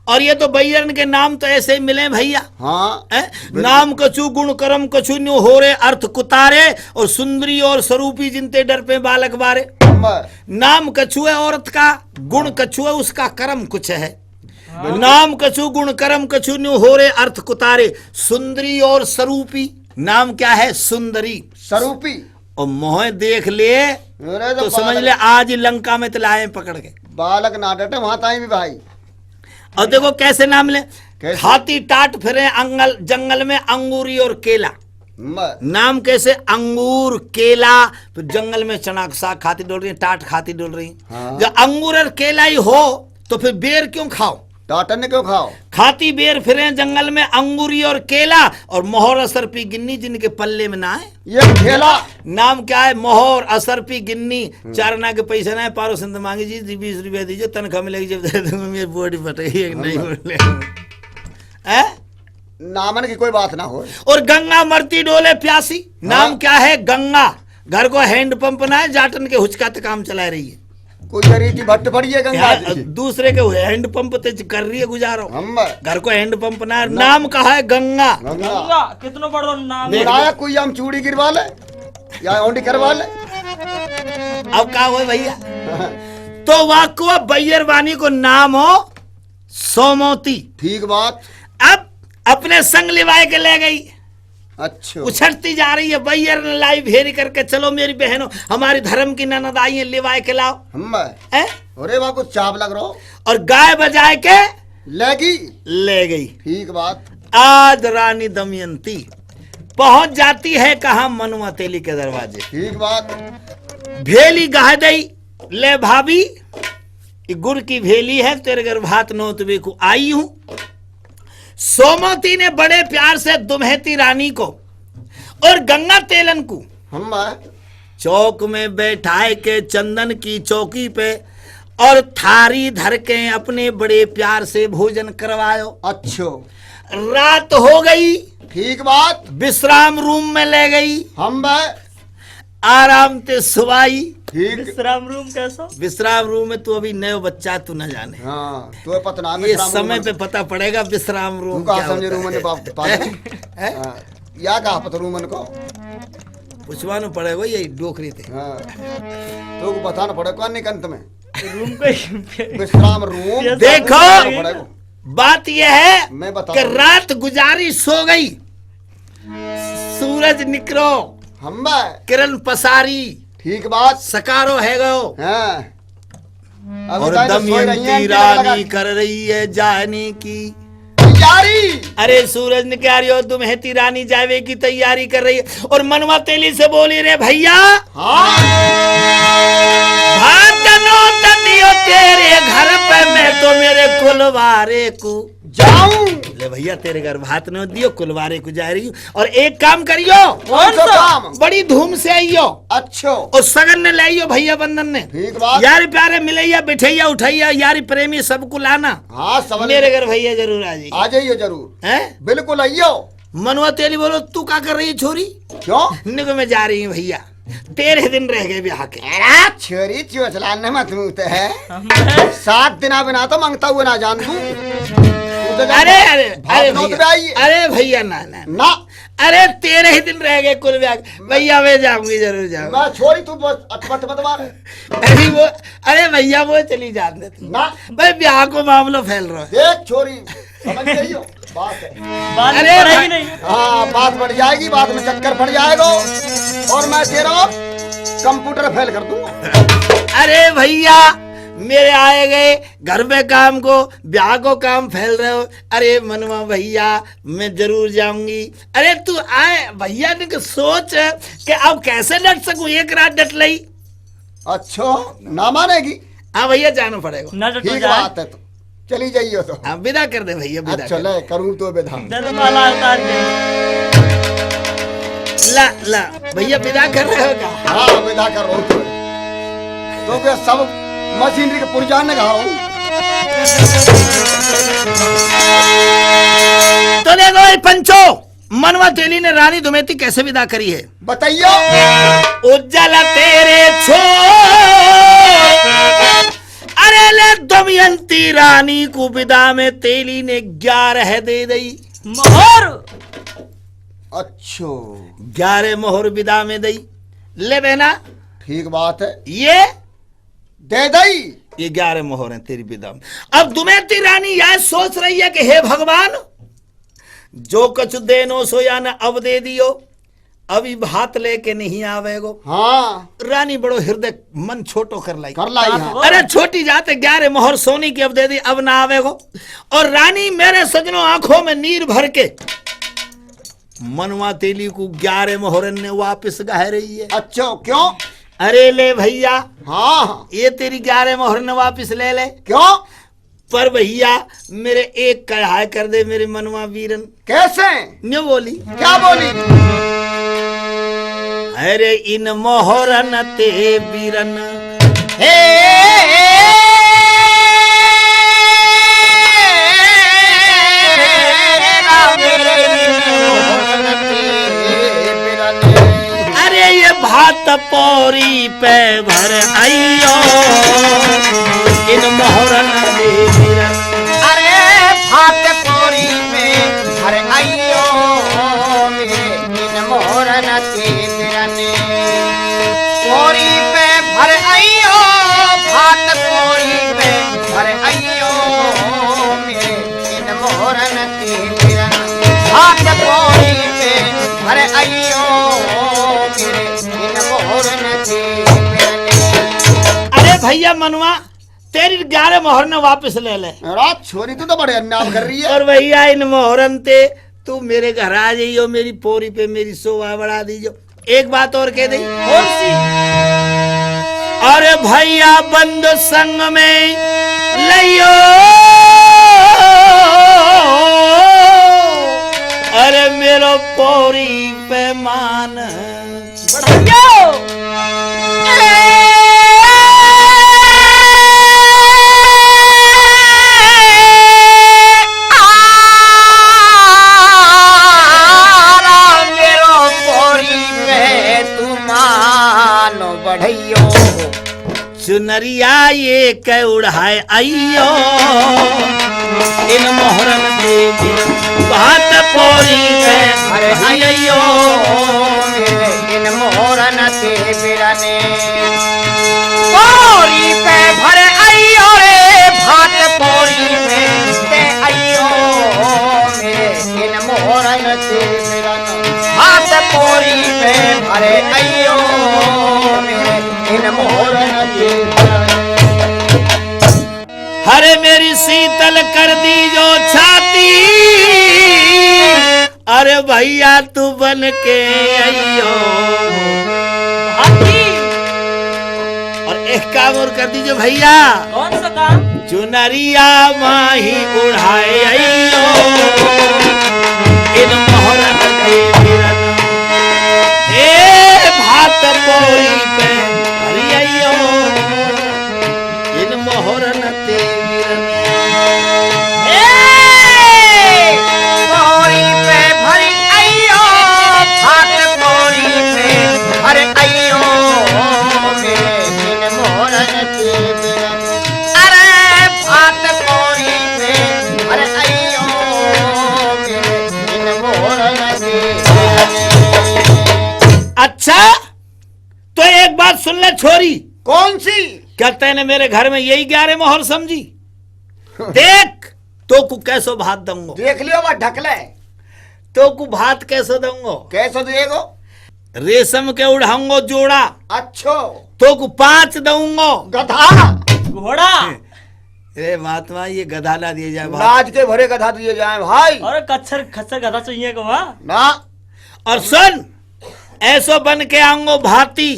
और ये तो बैयरन के नाम तो ऐसे ही मिले भैया। हाँ, हैं? बिल्कुल। नाम कछु गुण करम कछु न्यू हो रे अर्थ कुतारे, और सुंदरी और स्वरूपी जिनते डर पे बालक बारे। बस। नाम कछु है औरत का, गुण कछु है उसका, करम कुछ है। बिल्कुल। नाम कछु गुण करम कछु न्यू हो रे अर्थ कुतारे। सुंदरी और सरूपी। नाम क्या है? सुंदरी। सरूपी। और मोह देख ले अरे तो तो समझ बालक। ले आज ही लंका में तो लाए पकड़ के। बालक ना डटे वहां ताई भी भाई। और देखो कैसे नाम ले। कैसे? खाती टाट फिरे अंगल, जंगल में अंगूरी और केला। म- नाम कैसे? अंगूर, केला, तो जंगल में चना का साग खाती डोल रही, टाट खाती डोल रही। हाँ। जब अंगूर और केला ही हो, तो फिर बेर क्यों खाओ? टाटन ने क्यों खाओ? खाती बेर फिरे जंगल में अंगूरी और केला, और मोहर असरपी गिन्नी जिनके पल्ले में ना है। ये खेला। नाम क्या है? मोहर असरपी गिन्नी। हम्म। चारना के पैसे ना है, पारो संत मांगी जी, जी, बीस रुपया दीजिए, तनख्वाह मिलेगी जब दे दूंगा, मेरी बॉडी फटेगी, एक नहीं हाँ। बोले। हैं? नामन की कोई बात ना हो। और गंगा मरती डोले प्यासी, नाम हाँ। क्या है? गंगा। घर को हैंड पंप ना है, जाटन के हुचकाते काम चला रही है। कोई रीति भट्ट पड़ी है गंगा यार, जी। दूसरे के हैंड पंप ते कर रही है गुजारो। हम घर को हैंड पंप ना, ना। नाम कहा है गंगा। गंगा। गंगा, कितनो बड़ो नाम है। बनाया कोई हम चूड़ी गिरवा ले, या औंडी करवा ले। अब का हो भैया? तो वाको बैयर वानी को नाम हो सोमोती। ठीक बात। अब अपने संग लिवाए के ले गई। अच्छा। उछटती जा रही है, बैयर ने लाई भेरी करके, "चलो मेरी बहनों, हमारी धर्म की ननद आई है, लिवाए के लाओ।" हम हैं? अरे वाह, कुछ चाप लग रहो। और गाय बजाए के ले गई। ले गई। ठीक बात। आज रानी दमयंती पहुंच जाती है कहाँ? मनुआ तेली के दरवाजे। ठीक बात। भेली गाह दई, "ले भाभी, ये गुड़ की भेली है, तेरे घर भात नोतवे को आई हूं।" सोमवती ने बड़े प्यार से दुम्हेती रानी को और गंगा तेलन को हम चौक में बैठाए के चंदन की चौकी पे और थारी धर के अपने बड़े प्यार से भोजन करवायो। अच्छो। रात हो गई। ठीक बात। विश्राम रूम में ले गई। हम बे- आराम ते सुवाई। ठीक। विश्राम रूम कैसो? विश्राम रूम में तू अभी नयो बच्चा, तू ना जाने। हाँ, तो पता ना ये विश्राम रूम समय में। पे पता पड़ेगा विश्राम रूम तू कहाँ क्या समझे होता रूम है। ने बाप, बाप हैं? हाँ, या कहा पता रूम को? पुछवानो पड़ेगा ये डोकरी ते। हाँ, तो को बताना पड़ेगा निकंत में। रूम को विश्राम रूम। ये देखो, बताना पड़ेगा। बात यह है मैं बता कि दूं। रात गुजारी सो गई, सूरज निकरो, हम बे- किरण पसारी, ठीक बात। सकारो है गयो। हाँ। अभी और जाए तो सोई रही हैं, दमयंती रानी कर रही है जाने की तैयारी। अरे सूरज निकारियो, दुम्हेती रानी जावे की तैयारी कर रही है। और मनवा तेली से बोली, "रे भैया, हाँ। भात नोत दियो तेरे घर पे, मैं तो मेरे कुलवारे को जाऊं।" ले भैया, तेरे घर भात नोत दियो, कुलवारे को जा रही हूँ। और एक काम करियो, कौन सा काम? बड़ी धूम से आइयो। अच्छो। और सगन ने ले आइयो भैया बंधन ने। ठीक बात। यार प्यारे मिलैया, बिठैया, उठैया, यारी प्रेमी सबको लाना। हाँ, सब मेरे घर भैया जरूर आ जाइए। आ जाइए जरूर। हैं? बिल्कुल आइयो। मनवा तेली बोलो, "तू क्या कर रही है छोरी?" क्यों? निको मैं जा रही हूँ भैया, तेरह दिन रह गए ब्याह के। अरे छोरी चोचला न मत मुँह ते है। सात दिन बिना तो मांगता हुआ ना जान तू। तू तो जा अरे, अरे, भाग अरे नौत भैया, पे आई। अरे भैया, ना, ना, ना। ना। अरे तेरह ही दिन रह गए कुल ब्याह के। भैया मैं जाऊंगी, जरूर जाऊंगी। मैं छोरी तू बस अटपट मत मार। अरे वो, अरे भैया वो चली जान दे तू। ना। भाई ब्याह को मामलो फैल रहा है। देख छोरी, समझ गई हो? बात है। बात अरे पड़ेगी भाई। नहीं। हाँ, बात बढ़ जाएगी, बाद में चक्कर पड़ जाएगा और मैं तेरा कंप्यूटर फेल कर दूंगा। अरे भैया, मेरे आए गए घर में काम को, ब्याह को काम फैल रहे हो। अरे मनवा भैया, मैं जरूर जाऊंगी। अरे तू आए भैया, निक सोच कि अब कैसे डट सकूं, एक रात डट लई। अच्छो, ना मानेगी? हाँ भैया, जानो पड़ेगो। ना डटो ठीक जाए। बात है तो। चली जाइयो तो। हाँ, विदा कर दे भैया, विदा अच्छा, कर दे। ले, करूँ तो विदा। जल माला उतार के। ला, ला, भैया विदा कर रहे हो क्या? हाँ, विदा कर रहा हूँ तो। तो क्या सब मशीनरी के पुरजान ने कहा हूँ? तो देखो, ए पंचो, मनवा तेली ने रानी दुमेती कैसे विदा करी है? बताइयो। उज्जल तेरे छो। अरे ले दमयंती रानी को विदा में तेली ने ग्यारह दे दई। मोहर। अच्छो। ग्यारह मोहर विदा में दई। ले बहना। ठीक बात है। ये दे दई। ये ग्यारह मोहर हैं तेरी विदा में। अब दुमेती रानी यह सोच रही है कि हे भगवान, जो कछु देनो सो या न अब दे दियो, अभी भात लेके नहीं आवेगो। हाँ। रानी बड़ो हृदय मन छोटो कर लाई। कर लाई, हाँ। अरे छोटी जात ग्यारह मोहर सोनी की अब दे दी, अब ना आवेगो। और रानी मेरे सजनों आंखों में नीर भर के मनवा तेली को ग्यारह मोहरन ने वापस गह रही है। अच्छा, क्यों? अरे ले भैया, हाँ। ये तेरी ग्यारह मोहरन वापस ले ले। क्यों? पर भैया, मेरे एक कढ़ाई कर दे, मेरे मनवा वीरन। कैसे? न्यू बोली। क्या बोली? अरे इन मोहरन ते वीरन। हे, हे, हे, राम रे, इन मोहरन ते वीरन। अरे ये भात पौरी पे भर आइयो। इन मोहरन दे बिरन। अरे भात पोरी पे भर अइयो मेरे, इन मोहरन दे बिरन। पोरी पे भर अइयो, भात पोरी पे भर अइयो मेरे, इन मोहरन दे बिरन। भात पोरी पे भर अइयो मेरे, इन मोहरन दे बिरन। अरे भैया मनवा, तेरी ग्यारह मोहरन वापस ले ले। अरे छोरी, तू तो बड़े अन्याय कर रही है। और भैया, इन मोहरन ते तू मेरे घर आ जाइयो, मेरी पोरी पे मेरी शोभा बढ़ा दीजो। एक बात और कह दे। कौन सी? अरे भैया, बंद संग में लइयो, अरे मेरो पोरी पे मान। बढ़ाइयो। आरा मेरो पोरी पे तू मान बढ़ाइयो। चुनरिया एक उढ़ाए अइयो, इन मोहरन दे बिरन। भात पोरी पे भर अइयो, इन मोहरन दे बिरन। पोरी पे भर अइयो रे, भात पोरी पे दे अइयो, इन मोहरन दे बिरन। भात पोरी पे भर अइयो मेरे, इन मोहरन दे बिरन। हरे मेरी शीतल कर दीजो छाती, अरे भैया तू बन के अइयो। हाथी। और एक काम और कर दीजो भैया। कौन सा काम? चुनरिया माही उढ़ाए अइयो, इन मोहरन दे बिरन। हे भात पोरी पे भर अइयो, इन मोहरन दे बिरन। हे पोरी पे भर अइयो, भात पोरी पे भर अइयो, मेरे इन मोहरन दे बिरन। अरे भात पोरी पे भर अइयो मेरे, इन मोहरन दे। अच्छा, तो एक बात सुन ले छोरी। कौन सी? क्या तैने मेरे घर में यही ग्यारह मोहर समझी? देख, तोकू कैसो भात दऊंगो। देख लियो, बस ढक ले। तोकू भात कैसो दऊंगो? कैसो देगो? रेशम के उढ़ाऊंगो जोड़ा। अच्छो। तोकू पाँच दऊंगो। गधा। घोड़ा। ए महात्मा, ये गधा ना दिए जाए भाई। लाज के भरे गधा दिए जाए भाई। अरे कच्छर, खच्चर गधा चाहिए को वहाँ? ना। और सुन, ऐसो बन के आऊंगो भाती,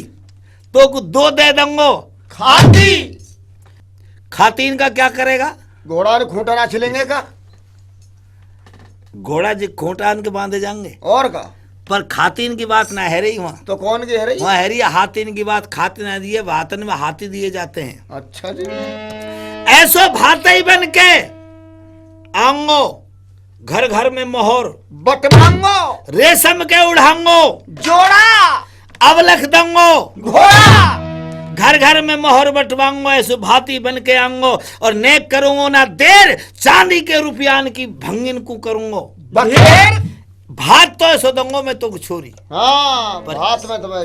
तोकू दो दे दूंगो। खाती। खातीन का क्या करेगा? घोड़ा और खूंटा ना छिलेंगे का? घोड़ा जी खूंटान के बांधे जाएंगे। और का? पर खातीन की बात ना है रही वहाँ। तो कौन की है रही? वहाँ है रही हाथीन की बात, खाती ना दिए, भातन में हाथी दिए जाते हैं। अच्छा जी। ऐसो भातई बन के आंगो, घर घर में मोहर बटवांगो, रेशम के उड़ांगो जोड़ा, अवलख दंगो घोड़ा, घर घर में मोहर बटवांगो, ऐसो भाती बन के आंगो, और नेक करूंगो ना देर, चांदी के रुपयान की भंगिन को करूंगो। बखेर। भात तो ऐसो दंगो मैं तो छोरी। हाँ, पर भात में तो मैं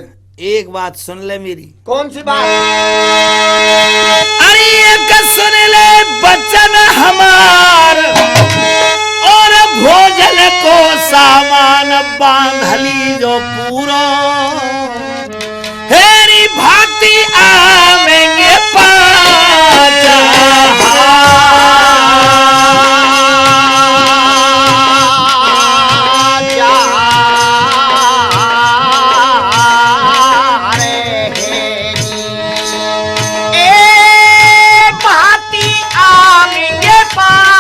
एक बात सुन ले मेरी। कौन सी बात? अरे एक सुन ले बचन हमार, और भोजन को सामान बांध लीजो पूरो। हेरी भाती आवेंगे पाचा। ए भाती आवेंगे पाचा।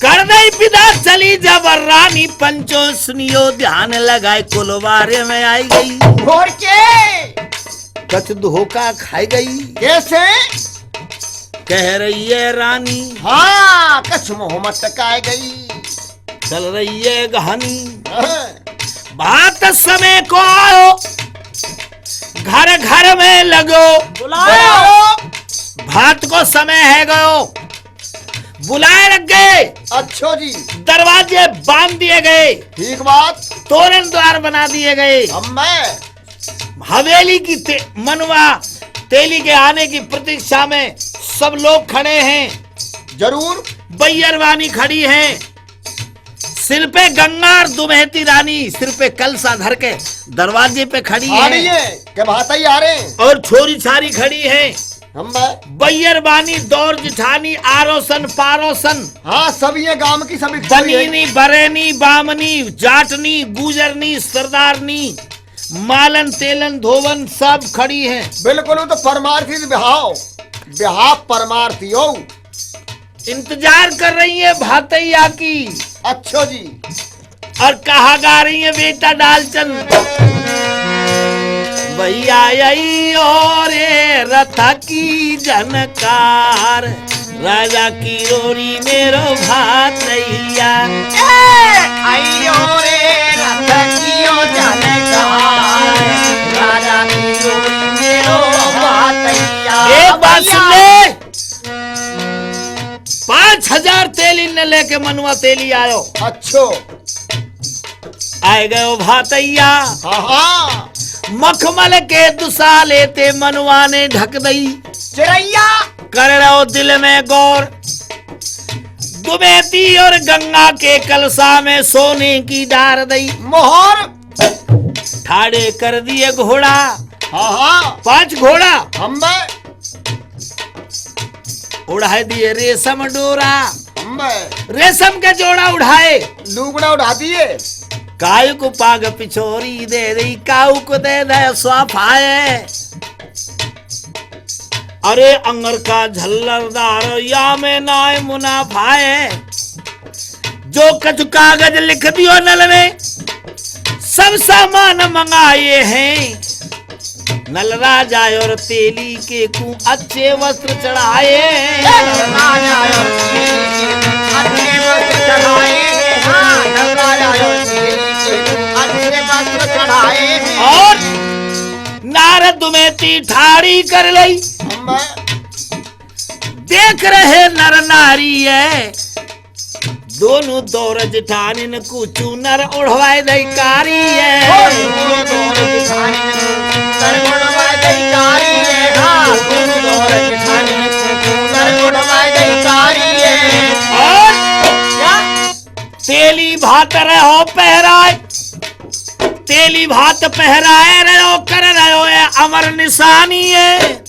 कर दई विदा चली जब रानी पंचो सुनियो ध्यान लगाए कुलवारे में आई गई। घोर के कछ धोखा खाई गई। कैसे? कह रही है रानी। हाँ, कछ मोह मत टकाए गई। चल रही है कहानी। हाँ। भात समय को आयो, घर घर में लगो। बुलायो। भात को समय है गयो, बुलाए लग गए। अच्छो जी। दरवाजे बांध दिए गए। ठीक बात। तोरण द्वार बना दिए गए। हम मैं। हवेली की ते-, मनुआ तेली के आने की प्रतीक्षा में सब लोग खड़े हैं। जरूर। बैयरवानी खड़ी है, सिर पे गंगा और दुमहती रानी सिर पे कलसा धर के दरवाजे पे खड़ी है। के भात ही आ रहे हैं। और छोरी छारी खड़ी है। हम बे- बैयरवानी, दौर जिठानी, आरोसन, पारोसन। हाँ, सब ये गांव की सब इकट्ठी है। बनीनी, बरेनी, बामनी, जाटनी, गुजरनी, सरदारनी, मालन, तेलन, धोवन सब खड़ी हैं। बिल्कुल, वो तो परमार्थी बिहाव, बिहाव परमार्थी हो। इंतजार कर रही है भातैया की। अच्छो जी। और कहा गा रही है बेटा डालचंद। भैया आई और रथ की झनकार, राजा की रोरी मेरो भातैया। ए! आइयो रे रथ कियो झनकार, राजा की रोरी मेरो भातैया। एक बात सुन ले, पाँच हजार तेली ने लेके मनुआ तेली आयो। अच्छो। आए गयो भातैया। हाँ, हाँ। मखमल के दुसाले ते मनुआ ने ढक दई। चिरैया। कर रहो दिल में गौर। दुमहती और गंगा के कलसा में सोने की डार दई। मोहर। ठाड़े कर दिए घोड़ा। हाँ, हाँ। पांच घोड़ा। हम बे- उड़ाए दिए रेशम डोरा। हम बे- रेशम के जोड़ा उड़ाए। लुगड़ा उड़ा दिए। कायु को पाग पिछोरी दे दई, काऊ को दे दे स्वाफाए। अरे अंगर का झल्लरदार, या में नाय मुनाफाए। जो कछु कागज लिख दियो नल ने, सब सामान मंगाए हैं। नल राजा और तेली के कूं अच्छे वस्त्र चढ़ाए। नल राजा और तेली के कूं अच्छे वस्त्र चढ़ाए हैं। हाँ, नल राजा और तेली के कूं अच्छे वस्त्र चढ़ाए हैं। और नारद में ती ठाड़ी कर लई। अम्मा। देख रहे नर नारी है, दोनों दौर जिठानिन कूं चूनर ओढ़वाए दई कारी है। दोनों दौर जिठानिन कूं चूनर ओढ़वाए दई कारी है। हाँ, दोनों दौर जिठानिन कूं चूनर ओढ़वाए दई कारी है। और क्या? तेली भात रहो पहराए, तेली भात पहराए रहो, कर रहो ये अमर निशानी है।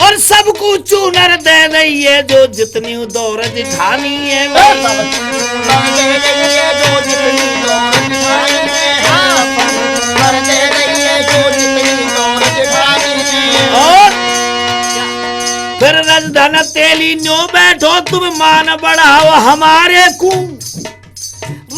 और सबको चूनर दे रही है, जो जितनी दौर जिठानी है। और सबको चूनर दे रही है, जो जितनी दौर जिठानी है। हाँ, सबको चूनर दे रही है, जो जितनी दौर जिठानी है। और फिर रजधन तेली न्यो बैठो, तुम मान बढ़ाओ हमारे कूं।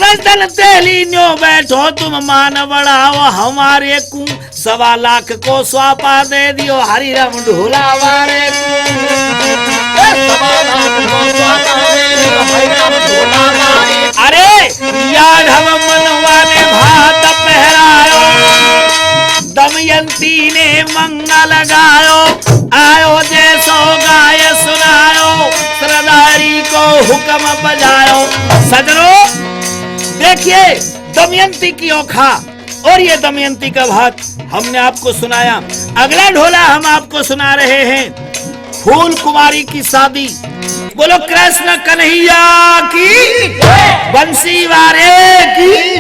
रजधन तेली न्यो बैठो, तुम मान बढ़ाओ हमारे कूं। सवा लाख को स्वापा दे दियो, हरि राम ढोला वारे कूं। ए, सवा लाख को स्वापा दे दियो, हरि राम ढोला वारे। अरे, यादव मनवा ने भात पहरायो, दमयंती ने मंगल गायो, आयो जैसो गाय सुनायो, सरदारी को हुक्म बजायो। सजनो, देखिए दमयंती की ओखा और ये दमयंती का भात हमने आपको सुनाया। अगला ढोला हम आपको सुना रहे हैं फूल कुमारी की शादी। बोलो कृष्ण कन्हैया की, बंसी वारे की।